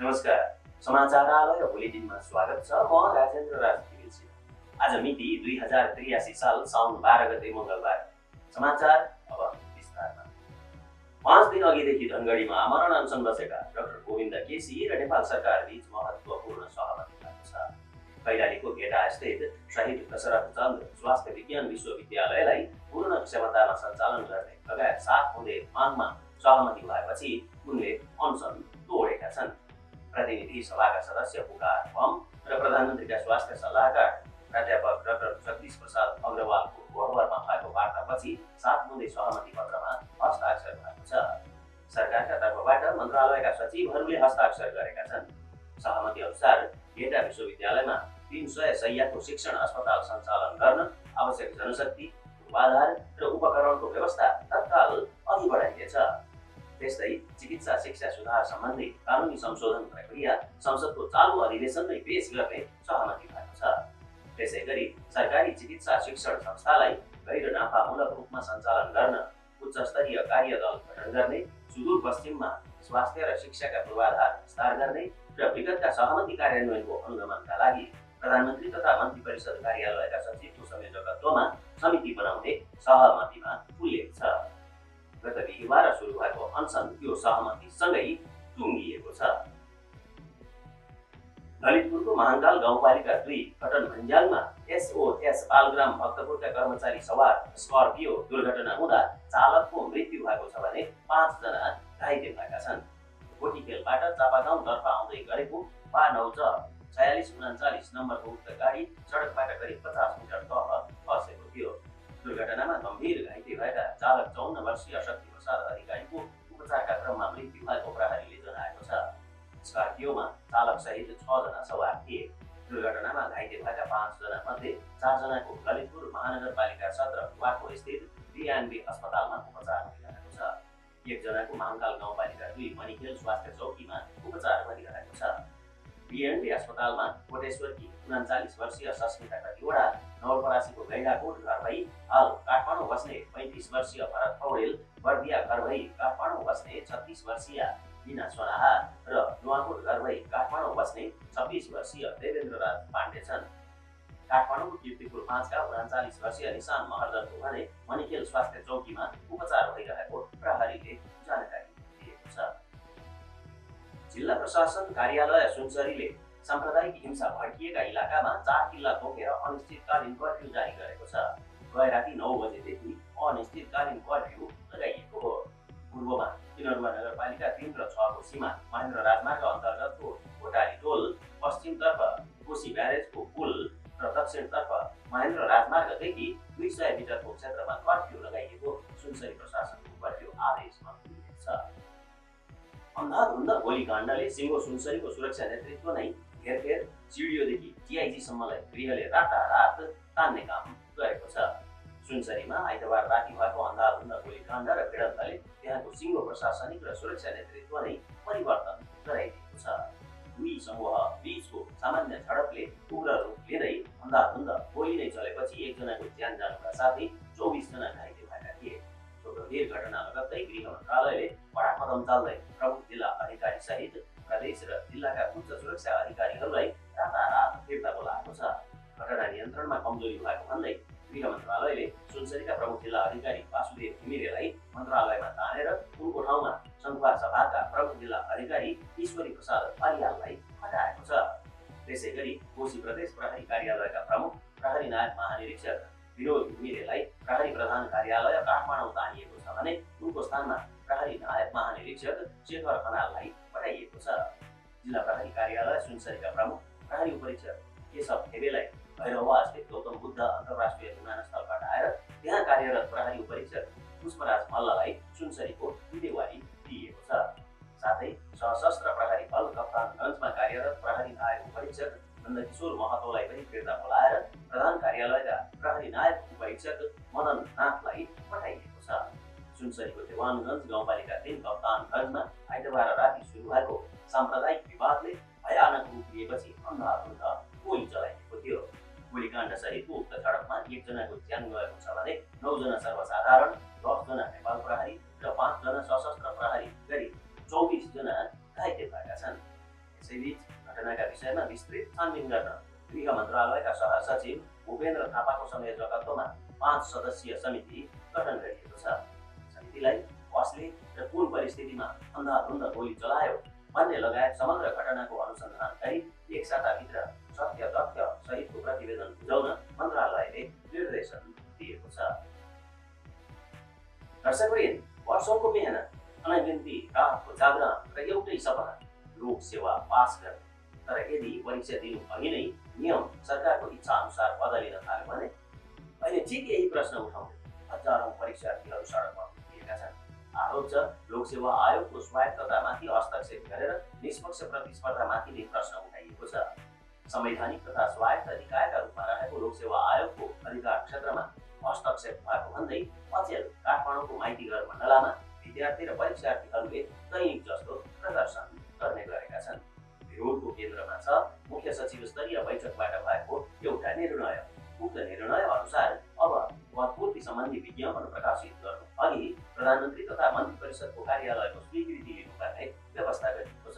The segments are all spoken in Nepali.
नमस्कार। समाचारालय बुलेटिनमा स्वागत छ। म राजेन्द्र राजगिरी। आज मिति 2083 साल साउन 12 गते मङ्गलबार। समाचार अब विस्तारमा। 5 दिन अघिदेखि धनगढीमा मरण अनसन बसेका डाक्टर गोविन्द केसी र नेपाल सरकार बीच महत्त्वपूर्ण सहमति भएको छ। कैलालीको गेटास्थित शहीद दशरथ चन्द स्वास्थ्य विज्ञान विश्वविद्यालयलाई पूर्ण क्षमतामा सञ्चालन गर्ने लगायत 7 बुँदे मागमा सहमति भएपछि उनले अनसन तोडेका छन्। प्रतिनिधि सभाका सदस्य पुकार बम र प्रधानमन्त्रीका स्वास्थ्य सल्लाहकार प्राध्यापक डाक्टर जगदीश प्रसाद अग्रवालको गोहबरमा भएको वार्तापछि 7 बुँदे सहमति पत्रमा हस्ताक्षर भएको छ। सरकारका तर्फबाट मन्त्रालयका सचिवहरूले हस्ताक्षर गरेका छन्। सहमति अनुसार गेटा विश्वविद्यालयमा 300 शय्याको शिक्षण अस्पताल सञ्चालन गर्न आवश्यक जनशक्ति, पूर्वाधार र उपकरणको व्यवस्था तत्काल अघि बढाइनेछ। त्यस्तै चिकित्सा शिक्षा सुधार सम्बन्धी कानुनी संशोधन प्रक्रिया संसदको चालु अधिवेशनमै पेश गर्ने सहमति भएको छ। त्यसै गरी सरकारी चिकित्सा शिक्षण संस्थालाई गैर नाफामूलक रूपमा सञ्चालन गर्न उच्च स्तरीय कार्यदल गठन गर्ने, सुदूरपश्चिममा स्वास्थ्य र शिक्षाका पूर्वाधार विस्तार गर्ने र विगतका सहमति कार्यान्वयनको अनुगमनका लागि प्रधानमन्त्री तथा मन्त्री परिषद कार्यालयका सचिवको संयोजकत्वमा समिति बनाउने सहमतिमा उल्लेख छ। गत बिहिबार सुरु भएको अनसन यो सहमतिसँगै टुङ्गिएको छ। ललितपुरको महाङ्काल गाउँपालिका 2 कटन भन्ज्याङमा एसओएस बालग्राम भक्तपुरका कर्मचारी सवार स्कर्पियो दुर्घटना हुँदा चालकको मृत्यु भएको छ भने 5 जना घाइते भएका छन्। कोटीखेलबाट चापागाउँतर्फ आउँदै गरेको 4639 नम्बरको उक्त गाडी सडकबाट करिब 50 मिटर तल खसेको थियो। दुर्घटनामा गम्भीर घाइते भएका चालक 54 वर्षीय शक्ति प्रसाद अधिकारीको उपचारका क्रममा मृत्यु भएको प्रहरीले जनाएको छ। स्कर्पियोमा चालक सहित 6 जना सवार थिए। दुर्घटनामा घाइते भएका 5 जना मध्ये 4 जनाको ललितपुर महानगरपालिका 17 वाको स्थित डिएनबी अस्पतालमा उपचार भइरहेको छ। 1 जनाको महाङ्काल गाउँपालिका 2 मणिखेल स्वास्थ्य चौकीमा उपचार भइरहेको छ। डिएनबी अस्पतालमा कोटेश्वरकी 39 वर्षीय सस्मिता कतिवडा, नवलपरासीको गैंडाकोट घर भई हाल काठमाडौँ बस्ने 35 वर्षीय भरत पौडेल, बर्दिया घर भई काठमाडौँ बस्ने 36 वर्षीय बिना सोनाहा र नुवाकोट घर भई काठमाडौँ बस्ने 26 वर्षीय देवेन्द्र राज पाण्डे छन्। काठमाडौँको कीर्तिपुर 5 का 39 वर्षीय निशान महर्जनको भने मणिखेल स्वास्थ्य चौकीमा उपचार भइरहेको प्रहरीले जानकारी दिएको छ। जिल्ला प्रशासन कार्यालय सुनसरीले साम्प्रदायिक हिंसा भड्किएका इलाकामा 4 किल्ला तोकेर अनिश्चितकालीन कर्फ्यू जारी गरेको छ। गए राति 9 बजेदेखि अनिश्चितकालीन कर्फ्यू लगाइएको हो। पूर्वमा किनरवा नगरपालिका 3 र 6 को सीमा महेन्द्र राजमार्ग अन्तर्गतको घोटाली टोल, पश्चिमतर्फ कोशी ब्यारेजको पुल र दक्षिणतर्फ महेन्द्र राजमार्गदेखि 200 मिटरको क्षेत्रमा कर्फ्यू लगाइएको सुनसरी प्रशासनको कर्फ्यू आदेशमा उल्लेख छ। अन्धाधुन्द गोलीकाण्डले सिङ्गो सुनसरीको सुरक्षा नेतृत्व नै घेरघेर सिडिओदेखि टिआइजीसम्मलाई गृहले रातारात तान्ने काम गरेको छ। सुनसरीमा आइतबार राति भएको अन्धाधुन्द गोलीकाण्ड र भिडन्तले त्यहाँको सिङ्गो प्रशासनिक र सुरक्षा नेतृत्व नै परिवर्तन गराइदिएको छ। दुई समूह बीचको सामान्य झडपले उग्र रूप लिँदै अन्धाधुन्द गोली नै चलेपछि 1 जनाको ज्यान जानुका साथै 24 जना घाइते भएका थिए। सो गम्भीर घटना लगत्तै गृह मन्त्रालयले कडा कदम चाल्दै प्रमुख जिल्ला अधिकारी सहित प्रदेश र जिल्लाका उच्च सुरक्षा अधिकारीहरूलाई रातारात फिर्ता बोलाएको छ। घटना नियन्त्रणमा कमजोरी भएको भन्दै गृह मन्त्रालयले सुनसरीका प्रमुख जिल्ला अधिकारी वासुदेव घिमिरेलाई मन्त्रालयमा तानेर उनको ठाउँमा सङ्घुवा सभाका प्रमुख जिल्ला अधिकारी ईश्वरी प्रसाद अर्याललाई हटाएको छ। त्यसै गरी कोशी प्रदेश प्रहरी कार्यालयका प्रमुख प्रहरी नायक महानिरीक्षक विनोद घिमिरेलाई प्रहरी प्रधान कार्यालय काठमाडौँ तानिएको छ भने उनको स्थानमा प्रहरी नायक महानिरीक्षक शेखर खनाललाई पठाइएको छ। जिल्ला प्रहरी कार्यालय सुनसरीका प्रमुख प्रहरी उपरीक्षक केशव थेबेलाई भैरवा स्थित गौतम बुद्ध अन्तर्राष्ट्रिय विमानस्थल हटाएर त्यहाँ कार्यरत प्रहरी उपरीक्षक पुष्पराज मल्ललाई सुनसरीको जिम्मेवारी दिइएको छ। साथै सशस्त्र प्रहरी बल कप्तानगञ्जमा कार्यरत प्रहरी नायक उपरीक्षक नन्दकिशोर महतोलाई पनि फिर्ता बोलाएर प्रधान कार्यालयका प्रहरी नायक उपरीक्षक मदन नाथलाई पठाइएको छ। सुनसरीको देवानगञ्ज गाउँपालिका 3 कप्तानगञ्जमा आइतबार राति सुरु भएको साम्प्रदायिक विवादले भयानक रूप लिएपछि अन्धाधुन्द गोली चलाइएको थियो। गोलीकाण्ड सहितको उक्त झडपमा 1 जनाको ज्यान गएको छ भने 9 जना सर्वसाधारण, 10 जना नेपाल प्रहरी र 5 जना सशस्त्र प्रहरी गरी 24 जना घाइते भएका छन्। यसैबीच घटनाका विषयमा विस्तृत छानबिन गर्न गृह मन्त्रालयका सहसचिव भूपेन्द्र थापाको संयोजकत्वमा 5 सदस्यीय समिति गठन गरिएको छ। समितिलाई कसले र कुन परिस्थितिमा अन्धाधुन्द गोली चलायो भन्ने लगायत समग्र घटनाको अनुसन्धान गरी एक साताभित्र सत्य तथ्य सहितको प्रतिवेदन बुझाउन मन्त्रालयले निर्देशन दिएको छ। दर्शकवृन्द, वर्षौंको मेहनत, अनगिन्ती रातको जागरण र एउटै सपना लोक सेवा पास गर्ने। तर यदि परीक्षा दिनु अघि नै नियम सरकारको इच्छा अनुसार बदलिन थाल्यो भने अहिले ठिक यही प्रश्न उठाउँदै हजारौं परीक्षार्थीहरू सडकमा उभिएका छन्। आरोप छ लोकसेवा आयोगको स्वायत्ततामाथि हस्तक्षेप गरेर निष्पक्ष प्रतिस्पर्धामाथि नै प्रश्न उठाइएको छ। संवैधानिक तथा स्वायत्त निकायका रूपमा रहेको लोकसेवा आयोगको अधिकार क्षेत्रमा हस्तक्षेप भएको भन्दै अचेल काठमाडौँको माइतीघर मण्डलामा विद्यार्थी र परीक्षार्थीहरूले दैनिक जस्तो प्रदर्शन गर्ने गरेका छन्। विरोधको केन्द्रमा छ मुख्य सचिव स्तरीय बैठकबाट भएको एउटा निर्णय। उक्त निर्णय अनुसार अब पदपूर्ति सम्बन्धी विज्ञापन प्रकाशित गर्नु अघि प्रधानमन्त्री तथा मन्त्री परिषदको कार्यालयको स्वीकृति लिनुपर्ने व्यवस्था गरिएको छ।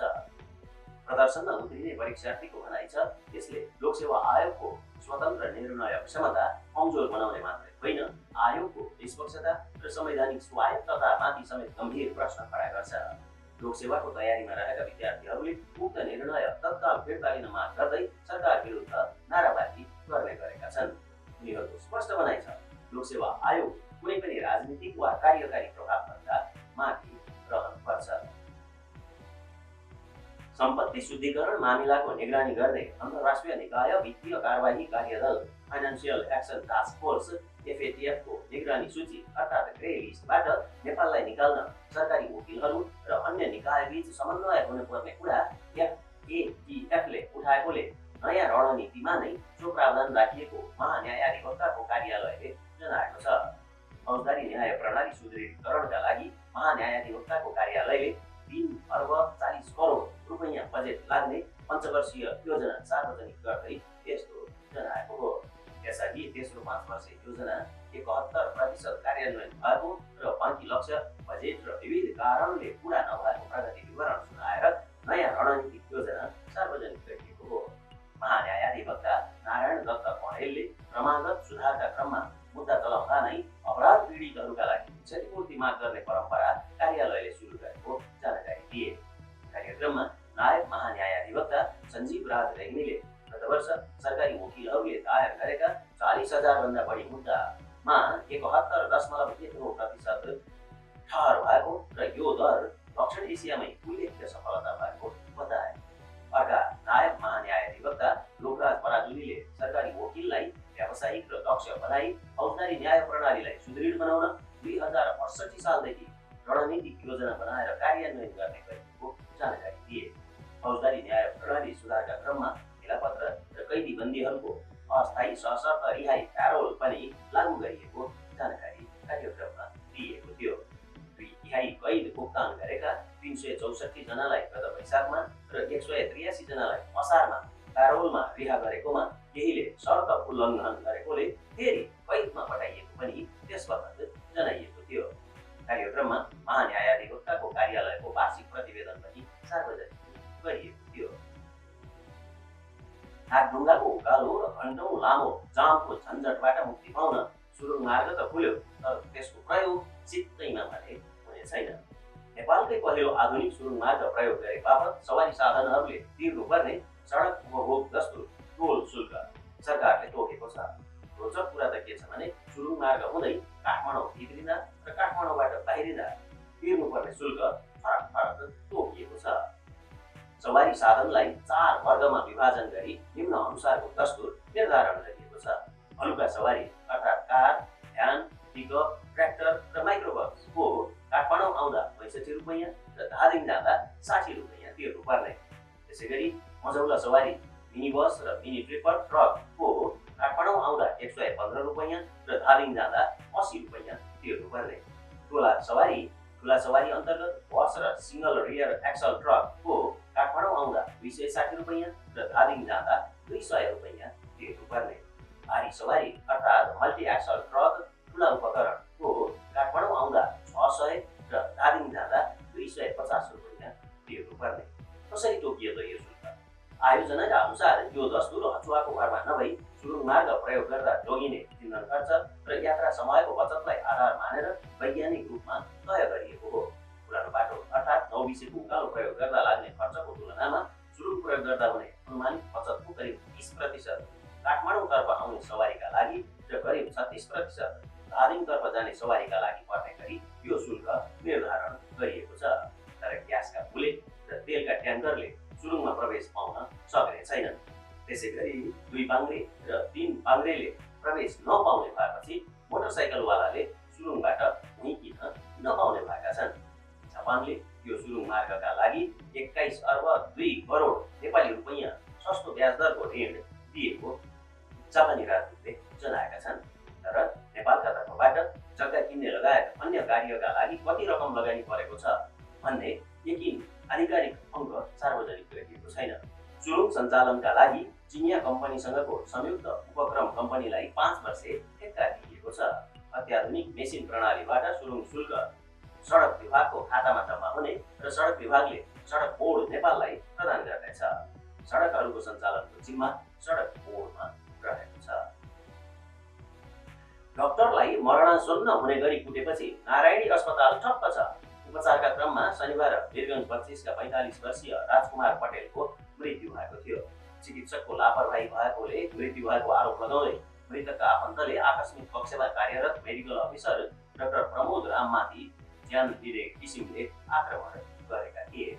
प्रदर्शनमा उत्रिने परीक्षार्थीको भनाइ छ यसले लोकसेवा आयोगको स्वतन्त्र निर्णय क्षमता कमजोर बनाउने मात्रै होइन, आयोगको निष्पक्षता र संवैधानिक स्वायत्ततामाथि समेत गम्भीर प्रश्न खडा गर्छ। लोकसेवाको तयारीमा रहेका विद्यार्थीहरूले उक्त निर्णय तत्काल फिर्ता लिन माग गर्दै सरकार विरुद्ध नाराबाजी गर्ने गरेका छन्। उनीहरूको स्पष्ट भनाइ छ लोकसेवा आयोग कुनै पनि राजनीतिक वा कार्यकारी प्रभावभन्दा माथि रहनुपर्छ। सम्पत्ति शुद्धिकरण मामिलाको निगरानी गर्ने अन्तर्राष्ट्रिय निकाय वित्तीय कारबाही कार्यदल financial action task force FATF को निगरानी सूची अर्थात् ग्रे लिस्टबाट नेपाललाई निकाल्न सरकारी वकिलहरू र अन्य निकायबीच समन्वय हुनुपर्ने कुरा FATF-ले उठाएकोले नयाँ रणनीतिमा नै सो प्रावधान राखिएको महान्यायाधिवक्ताको कार्यालयले जनाएको छ। फौजदारी न्याय प्रणाली सुदृढीकरणका लागि महान्यायाधिवक्ताको कार्यालयले 3 अर्ब 40 करोड रुपैयाँ बजेट लाग्ने पञ्चवर्षीय योजना सार्वजनिक गर्दै यस्तो जनाएको हो। यसअघि तेस्रो 5 वर्ष योजना 71% कार्यान्वयन भएको र बाँकी लक्ष्य बजेट र विविध कारणले पूरा नभएको प्रगति विवरण सुनाएर नयाँ रणनीतिक योजना सार्वजनिक गरिएको हो। महान्यायाधिवक्ता नारायण दत्त पौडेलले क्रमागत सुधारका क्रममा मुद्दा चलाउँदा नै अपराध पीडितहरूका लागि क्षतिपूर्ति माग गर्ने परम्परा कार्यालयले सुरु गरेको जानकारी दिए। कार्यक्रममा नायब महान्यायाधिवक्ता सञ्जीव राज रेग्मीले गत वर्ष सरकारी वकिलहरूले दायर गरेका 40,000 भन्दा बढी मुद्दामा 71.19% ठहर भएको र यो दर दक्षिण एसियामै उल्लेख्य सफलता भएको बताए। अर्का नायब महान्यायाधिवक्ता लोकराज पराजुलीले सरकारी वकिललाई व्यावसायिक र दक्ष बनाई फौजदारी न्याय प्रणालीलाई सुदृढ बनाउन 2068 सालदेखि रणनीतिक योजना बनाएर कार्यान्वयन गर्ने गरिएको जानकारी दिए। फौजदारी न्याय प्रणाली सुधारका क्रममा मिलापत्र र कैदी बन्दीहरूको अस्थायी सशर्त रिहाई प्यारोल पनि लागू गरिएको जानकारी कार्यक्रममा दिएको थियो। रिहाई कैद भुक्तान गरेका 364 जनालाई गत वैशाखमा र 183 जनालाई असारमा प्यारोलमा रिहा गरेकोमा केहीले शर्त उल्लङ्घन गरेकोले फेरि कैदमा पठाइएको पनि त्यसवखत जनाइएको थियो। कार्यक्रममा महान्यायाधिवक्ताको कार्यालयको वार्षिक प्रतिवेदन पनि सार्वजनिक गरिएको थियो। नागढुङ्गाको उकालो र घण्टौं लामो जामको झन्झटबाट मुक्ति पाउन सुरुङ मार्ग त खुल्यो, तर त्यसको प्रयोग चित्तैमा भने हुने छैन। नेपालकै पहिलो आधुनिक सुरुङ मार्ग प्रयोग गरे बापत सवारी साधनहरूले तिर्नुपर्ने सडक उपभोग दस्तुर टोल शुल्क सरकारले तोकेको छ। रोचक कुरा त के छ भने सुरुङ मार्ग हुँदै काठमाडौँ भित्रिँदा र काठमाडौँबाट बाहिरिँदा तिर्नुपर्ने शुल्क फरक फरक तोकिएको छ। सवारी साधनलाई 4 वर्गमा विभाजन गरी निम्न अनुसारको दस्तुर निर्धारण गरिएको छ। हलुका सवारी अर्थात् कार, भ्यान, पिकअप, ट्र्याक्टर र माइक्रोबसको काठमाडौँ आउँदा 65 रुपैयाँ र धादिङ जाँदा 60 रुपैयाँ तिर्नुपर्ने। त्यसैगरी मझौला सवारी मिनी बस र मिनी ट्रिपर ट्रकको काठमाडौँ आउँदा 115 रुपैयाँ र धादिङ जाँदा 80 रुपैयाँ तिर्नुपर्ने। ठुला सवारी अन्तर्गत बस र सिंगल रियर एक्सल ट्रकको काठमाडौँ आउँदा 260 रुपैयाँ र धादिङ जाँदा 200 रुपैयाँ तिर्नुपर्ने। भारी सवारी अर्थात् मल्टी एक्सल ट्रक ठुला उपकरणको काठमाडौँ आउँदा 600 र धादिङ जाँदा 250 रुपैयाँ तिर्नुपर्ने। कसरी तोकियो त यो शुल्क? आयोजनाका अनुसार यो दस्तुर अचुवाको भरमा नभई सुरुङ मार्ग प्रयोग गर्दा जोगिने इन्धन खर्च र यात्रा समयको बचतलाई आधार मानेर वैज्ञानिक रूपमा तय गरिएको हो। पुरानो बाटो अर्थात् नौबिसेको उकालो प्रयोग गर्दा लाग्ने खर्चको तुलनामा सुरुङ प्रयोग गर्दा हुने अनुमानित बचतको करिब 30%, काठमाडौँतर्फ आउने सवारीका लागि र करिब 36% धादिङतर्फ जाने सवारीका लागि पर्ने गरी यो शुल्क निर्धारण गरिएको छ। तर ग्यासका बुलेट र तेलका ट्याङ्करले सुरुङमा प्रवेश पाउन सक्ने छैनन्। त्यसैगरी 2 पाङ्ग्रे र 3 पाङ्ग्रेले प्रवेश नपाउने भएपछि मोटरसाइकलवालाले सुरुङबाट हुइकिन नपाउने भएका छन्। जापानले यो सुरुङ मार्गका लागि 21 अर्ब 2 करोड नेपाली रुपैयाँ सस्तो ब्याज दरको ऋण दिएको जापानी राजदूतले जनाएका छन्। तर नेपालका तर्फबाट जग्गा किन्ने लगायत अन्य कार्यका लागि कति रकम लगानी परेको छ भन्ने यकिन आधिकारिक अङ्क सार्वजनिक गरिएको छैन। सुरुङ सञ्चालनका लागि चिनिया कम्पनीसँगको संयुक्त उपक्रम कम्पनीलाई 5 वर्षे ठेक्का दिइएको छ। अत्याधुनिक मेसिन प्रणालीबाट सुरुङ शुल्क सडक विभागको खातामा जम्मा हुने र सडक विभागले सडक बोर्ड नेपाललाई प्रदान गर्नेछ। सडकहरूको सञ्चालनको जिम्मा सडक बोर्डमा रहेको छ। डाक्टरलाई मरणासन्न हुने गरी कुटेपछि नारायणी अस्पताल ठप्प छ। उपचारका क्रममा शनिबार वीरगञ्ज 25का 45 वर्षीय राजकुमार पटेलको मृत्यु भएको थियो। चिकित्सकको लापरवाही भएकोले मृत्यु भएको आरोप लगाउँदै मृतकका आफन्तले आकस्मिक कक्षमा कार्यरत मेडिकल अफिसर डाक्टर प्रमोद राममाथि ज्यान लिने किसिमले आक्रमण गरेका थिए।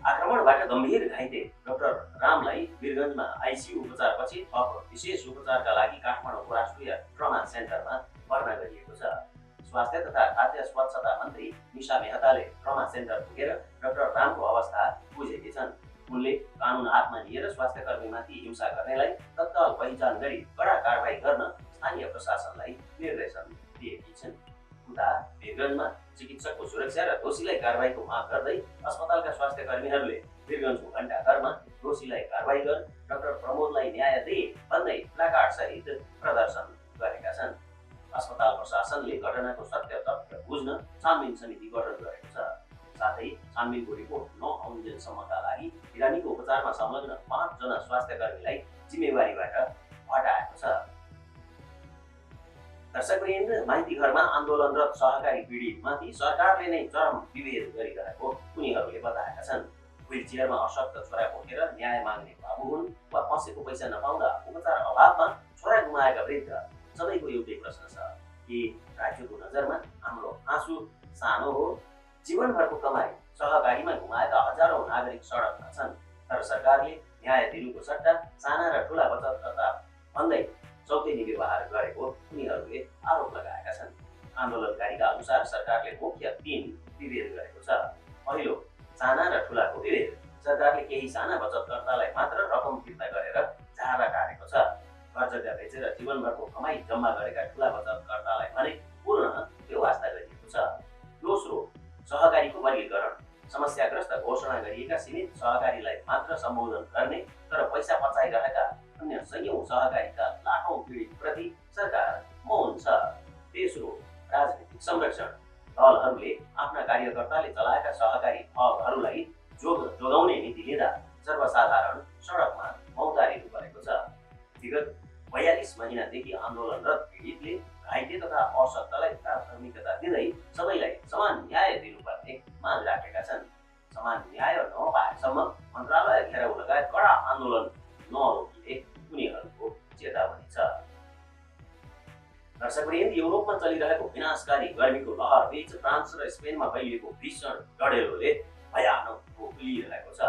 आक्रमणबाट गम्भीर घाइते डाक्टर रामलाई वीरगञ्जमा आइसियु उपचारपछि थप विशेष उपचारका लागि काठमाडौँको राष्ट्रिय ट्रमा सेन्टरमा भर्ना गरिएको छ। स्वास्थ्य तथा खाद्य स्वच्छता मन्त्री निशा मेहताले ट्रमा सेन्टर पुगेर डाक्टर रामको अवस्था बुझेकी छन्। उनले कानुन हातमा लिएर स्वास्थ्य कर्मीमाथि हिंसा गर्नेलाई तत्काल पहिचान गरी कडा कारबाही गर्न स्थानीय प्रशासनलाई निर्देशन दिएकी छिन्। उता वीरगञ्जमा चिकित्सकको सुरक्षा र दोषीलाई कारबाहीको माग गर्दै अस्पतालका स्वास्थ्य कर्मीहरूले वीरगञ्जको घण्टाघरमा दोषीलाई कारबाही गर डाक्टर प्रमोदलाई न्याय दे भन्दै प्लाकार्ड सहित प्रदर्शन गरेका छन्। अस्पताल प्रशासनले घटनाको सत्य तथ्य बुझ्न छानबिन समिति गठन गरेको छ। साथै छानबिनको रिपोर्ट नआउन्जेलसम्मका लागि बिरामीको उपचारमा संलग्न 5 जना स्वास्थ्य कर्मीलाई जिम्मेवारीबाट हटाएको छ। दर्शकवृन्द, माइतीघरमा आन्दोलनरत सहकारी पीडितमाथि सरकारले नै चरम विभेद गरिरहेको उनीहरूले बताएका छन्। व्हिलचेयरमा अशक्त छोरा बोकेर न्याय माग्ने बाबु हुन् वा फसेको पैसा नपाउँदा उपचार अभावमा छोरा गुमाएका वृद्ध, सबैको एउटै प्रश्न छ कि राज्यको नजरमा हाम्रो आँसु सानो हो? जीवनभरको कमाई सहकारीमा गुमाएका हजारौं नागरिक सडकमा छन्। तर सरकारले न्याय दिनुको सट्टा साना र ठुला बचतकर्ता भन्दै सौतेनी व्यवहार गरेको उनीहरूले आरोप लगाएका छन्। आन्दोलनकारीका अनुसार सरकारले मुख्य 3 विभेद गरेको छ। पहिलो, साना र ठुलाको विभेद। सरकारले केही साना बचतकर्तालाई मात्र रकम फिर्ता गरेर झारा काटेको छ। कर्जगा बेचेर जीवनभरको कमाई जम्मा गरेका ठुला बचतकर्तालाई भने पूर्ण व्यवस्था गरिएको छ। दोस्रो, सहकारीको वर्गीकरण। समस्याग्रस्त घोषणा गरिएका सीमित सहकारीलाई मात्र सम्बोधन गर्ने तर पैसा पचाइरहेका अन्य सयौं सहकारीका लाखौं पीडितप्रति सरकार मौन छ। तेस्रो, राजनीतिक संरक्षण। दलहरूले आफ्ना कार्यकर्ताले चलाएका सहकारी हबहरूलाई जोगाउने नीति लिँदा सर्वसाधारण सडकमा मौतारिनु परेको छ। विगत 42 महिनादेखि आन्दोलनरत पीडितले घाइते तथा अशक्तलाई प्राथमिकता दिँदै सबैलाई समान न्याय दिनुपर्ने माग राखेका छन्। समान न्याय नपाएसम्म मन्त्रालय घेराउ लगायत कडा आन्दोलन नरोकिने उनीहरूको चेतावनी छ। दर्शकवृन्द, युरोपमा चलिरहेको विनाशकारी गर्मीको लहर बीच फ्रान्स र स्पेनमा फैलिएको भीषण डढेलोले भयानक रूप लिइरहेको छ।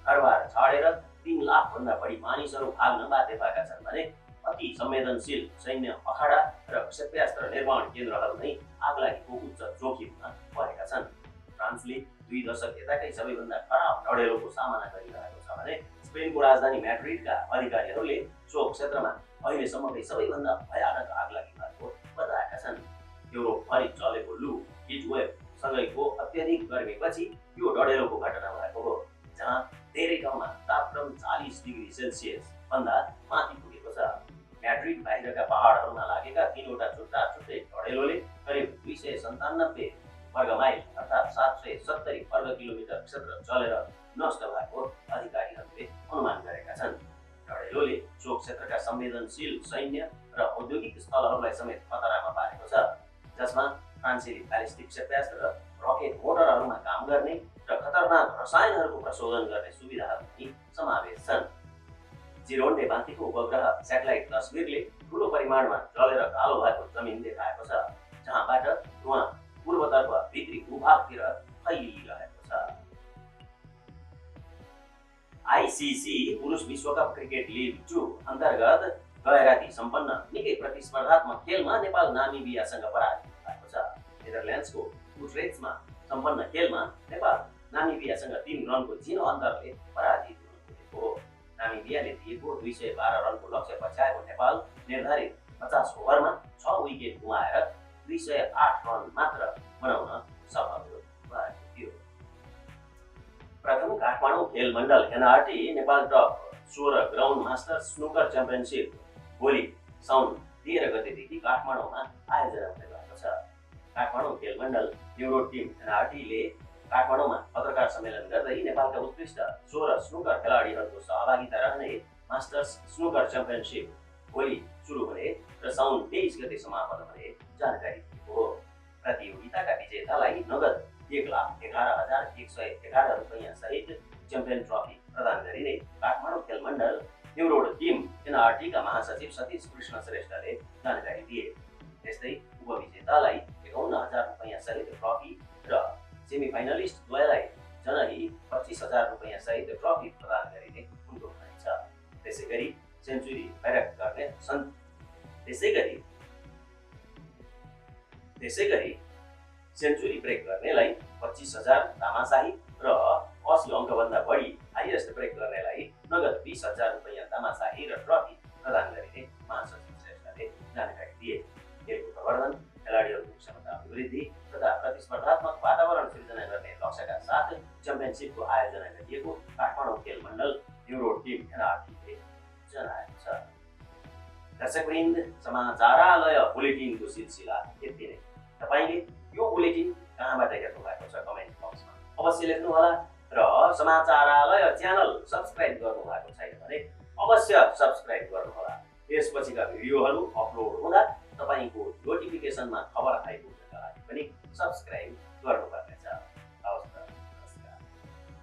घरबार छाडेर 3 लाख भन्दा बढी मानिसहरू भाग्न बाध्य भएका छन् भने अति संवेदनशील सैन्य अखाडा र क्षेप्यास्त्र निर्माण केन्द्रहरू नै आगलागीको उच्च जोखिममा परेका छन्। फ्रान्सले 2 दशक यताकै सबैभन्दा खराब डढेलोको सामना गरिरहेको छ भने स्पेनको राजधानी म्याड्रिडका अधिकारीहरूले सो क्षेत्रमा अहिलेसम्मकै सबैभन्दा भयानक आगलागी भएको बताएका छन्। युरोपभरि चलेको लु, हिट वेभ सँगैको अत्यधिक गर्मीपछि यो डढेलोको घटना भएको हो, जहाँ धेरै ठाउँमा तापक्रम 40 डिग्री सेल्सियस भन्दा माथि पुगेको छ। म्याड्रिड बाहिरका पहाडहरूमा लागेका 3वटा छुट्टै डढेलोले करिब 297 वर्ग माइल अर्थात् 770 वर्ग किलोमिटर क्षेत्र चलेर नष्ट भएको अधिकारीहरूले अनुमान गरेका छन्। डढेलोले चोक क्षेत्रका संवेदनशील सैन्य र औद्योगिक स्थलहरूलाई समेत खतरामा पारेको छ, जसमा फ्रान्सेली ब्यालिस्टिक क्षेपनास्त्र र रकेट मोटरहरूमा काम गर्ने र खतरनाक रसायनहरूको प्रशोधन गर्ने सुविधाहरू पनि समावेश छन्। जिरोन्डे बाँकीको उपग्रह सेटेलाइट तस्बिरले ठूलो परिमाणमा जलेर कालो भएको जमिन देखाएको छ, जहाँबाट धुवाँ पूर्वतर्फ भित्री भूभागतिर फैलिरहेको छ। आइसिसी पुरुष विश्वकप क्रिकेट लिग 2 अन्तर्गत गए राति सम्पन्न निकै प्रतिस्पर्धात्मक खेलमा नेपाल नामिबियासँग पराजित भएको छ। नेदरल्यान्ड्सको उट्रेक्टमा सम्पन्न खेलमा नेपाल नामिबियासँग 3 रनको झिनो अन्तरले पराजित हुनुभएको हो। नामिबियाले दिएको 212 रनको लक्ष्य पछ्याएको नेपाल निर्धारित 50 ओभरमा 6 विकेट गुमाएर 208 रन मात्र बनाउन सफल भएको थियो। प्रथम काठमाडौँ खेल मण्डल NRT Nepal top 16 ground master snooker championship भोलि साउन 13 गतेदेखि काठमाडौँमा आयोजना हुने भएको छ। काठमाडौँ खेल मण्डल न्युरो टिम एनआरटीले काठमाडौँमा पत्रकार सम्मेलन गर्दै नेपालका उत्कृष्ट 16 स्नुकर खेलाडीहरूको सहभागिता रहने मास्टर्स स्नुकर च्याम्पियनसिप भोलि सुरु हुने र साउन 23 गते समापन हुने जानकारी दिएको हो। प्रतियोगिताका विजेतालाई नगद 1,11,111 रुपैयाँ सहित च्याम्पियन ट्रफी प्रदान गरिने काठमाडौँ खेल मण्डल न्युरोड टिम एनआरटीका महासचिव सतीश कृष्ण श्रेष्ठले जानकारी दिए। त्यस्तै उपविजेतालाई 51,000 रुपैयाँ सहित ट्रफी र सेमिफाइनलिस्ट द्वयलाई जनही 25,000 रुपैयाँ सहित ट्रफी प्रदान गरिने उनको भनाइ छ। त्यसैगरी सेन्चुरी ब्रेक सेन्चुरी ब्रेक गर्नेलाई 25,000 तामाशाही र 80 अङ्कभन्दा बढी हाइएस्ट ब्रेक गर्नेलाई नगद 20,000 रुपैयाँ तामाशाही र ट्रफी प्रदान गरिने महासचिव श्रेष्ठले जानकारी दिए। खेलको प्रवर्धन, खेलाडीहरूको क्षमता अभिवृद्धि तथा प्रतिस्पर्धात्मक वातावरण सिर्जना गर्ने लक्ष्यका साथ च्याम्पियनसिपको आयोजना गरिएको काठमाडौँ खेल मण्डल न्युरो टिम एनआरटीले जनाएको छ। दर्शकवृन्द, समाचारालय बुलेटिनको सिलसिला यति नै। तपाईले यो बुलेटिन कहाँबाट हेर्नु भएको छ कमेन्ट बक्समा अवश्य लेख्नुहोला र समाचारालय च्यानल सब्स्क्राइब गर्नु भएको छैन भने अवश्य सब्स्क्राइब गर्नुहोला। त्यसपछिका भिडियोहरू अपलोड हुँदा तपाईको नोटिफिकेसनमा खबर आइपुग्नका लागि पनि सब्स्क्राइब गर्नुहोला।